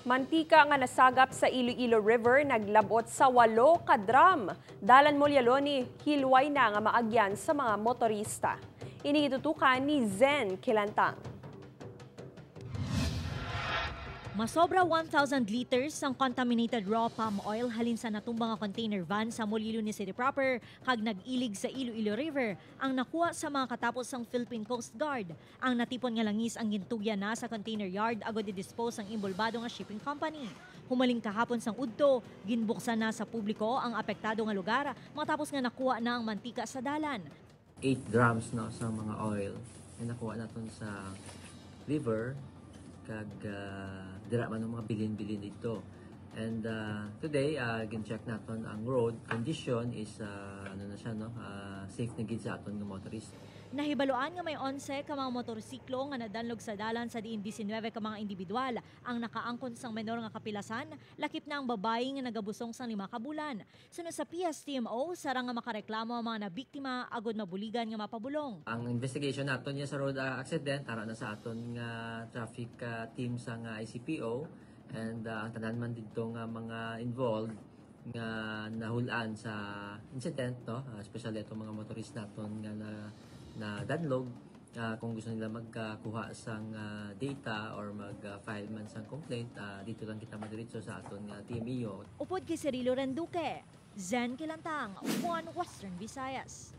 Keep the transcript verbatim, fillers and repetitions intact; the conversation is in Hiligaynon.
Mantika nga nasagap sa Iloilo River naglab-ot sa walo ka drum. Dalan Molleloni, hilway na nga maagyan sa mga motorista. Ini gitutukan ni Zen Kilantang. Masobra one thousand liters sang contaminated raw palm oil halin sa natumba nga container van sa Molleloni City proper kag nag-ilig sa Iloilo River ang nakuha sa mga katapos sang Philippine Coast Guard. Ang natipon nga langis ang gintugyan na sa container yard agod i-dispose sang inbolbado nga shipping company. Humaling kahapon sang udto, ginbuksan na sa publiko ang apektado nga lugar matapos nga nakuha na ang mantika sa dalan. Eight drums, no, sa mga oil nga nakuha naton sa river, kag ah, dira man ang mga bilin-bilin dito. And ah, today, ah, gin-check naton ang road condition is ah, ano na siya, no, ah, safe na gid sa aton nga motorist. Nahibaluan nga may onse ka mga motorsiklo nga nadanlog sa dalan sa diin diecinueve ka mga individual ang nakaangkon sang menor nga kapilasan, lakip na ang babayi nga nagabusong sang lima ka bulan. Suno sa P S T M O, sarang nga makareklamo ang mga nabiktima agod mabuligan nga mapabulong. Ang investigation naton niya sa road ah, accident, ara na sa aton nga traffic ah, team sa nga I C P O, and ah, ang tanan man didto nga mga involved nga nahulan sa incident, no, ah, especially itong mga motorist naton nga na nadanlog, ah, kung gusto nila magkuha sang ah, data or mag-file man sang complaint, ah, dito lang kita madiretso sa aton nga T M E O. Upod kay Cirilo Randuque, Zen Kilantang, One Western Visayas.